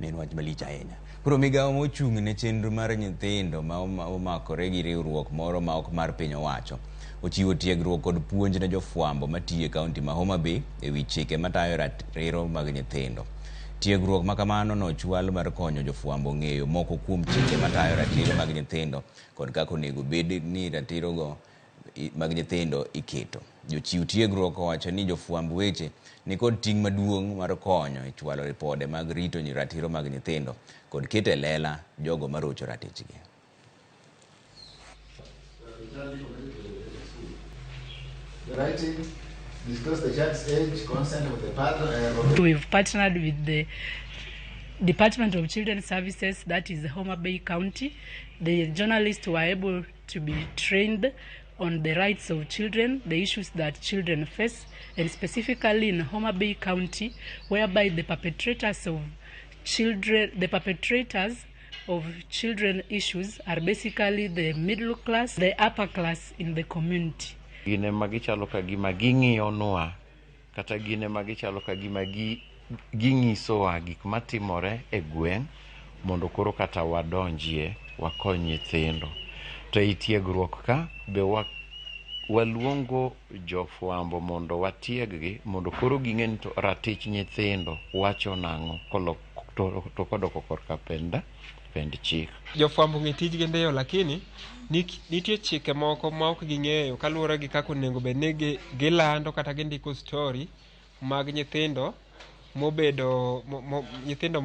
Ne en wach malich ahinya. Koro migawo mochung' ne chenro mar nyithindo ma omakore gi riwruok moro ma ok mar piny owacho ochiwo tiegruok kod puonj ne jofwambo matiyo e kaunti ma Homa Bay e wi chike matayo ratiro mag nyithindo. Tiegruok ma kamano nochwal mar konyo jofwambo ng'eyo moko kuom chike matayo ratiro mag nyithindo kod kaka onego bed ni ratirogo mag nyithindo iketo. Jochiw tiegruok owacho ni jofwamb weche nikod ting' maduong' mar konyo e chwalo ripode mag rito ratiro mag nyithindo kod keto e lela jogo marocho ratichgi. We've partnered with the Department of Children's Services, that is Homa Bay County. The journalists were able to be trained on the rights of children, the issues that children face, and specifically in Homa Bay County, whereby the perpetrators of children, the perpetrators of children issues are basically the middle class, the upper class in the community. Gin ema gichalo ka gima ging'iyonwa kata gin ema gichalo ka gima ging'isowa gik matimore e gweng' mondo koro kata wadonjie wakony nyithindo. To ei tiegruok ka be waluongo jofwambo mondo watieggi mondo koro ging'e ni to ratich nyithindo wacho nang'o to kodoko korka pend chik. Jofwambo ong'e tijgi ndiyo lakini nitie chike moko ma ok ging'eyo kaluwore gi kaka onego bed ni gilando kata gindiko story mag nyithindo mobedo nyithindo.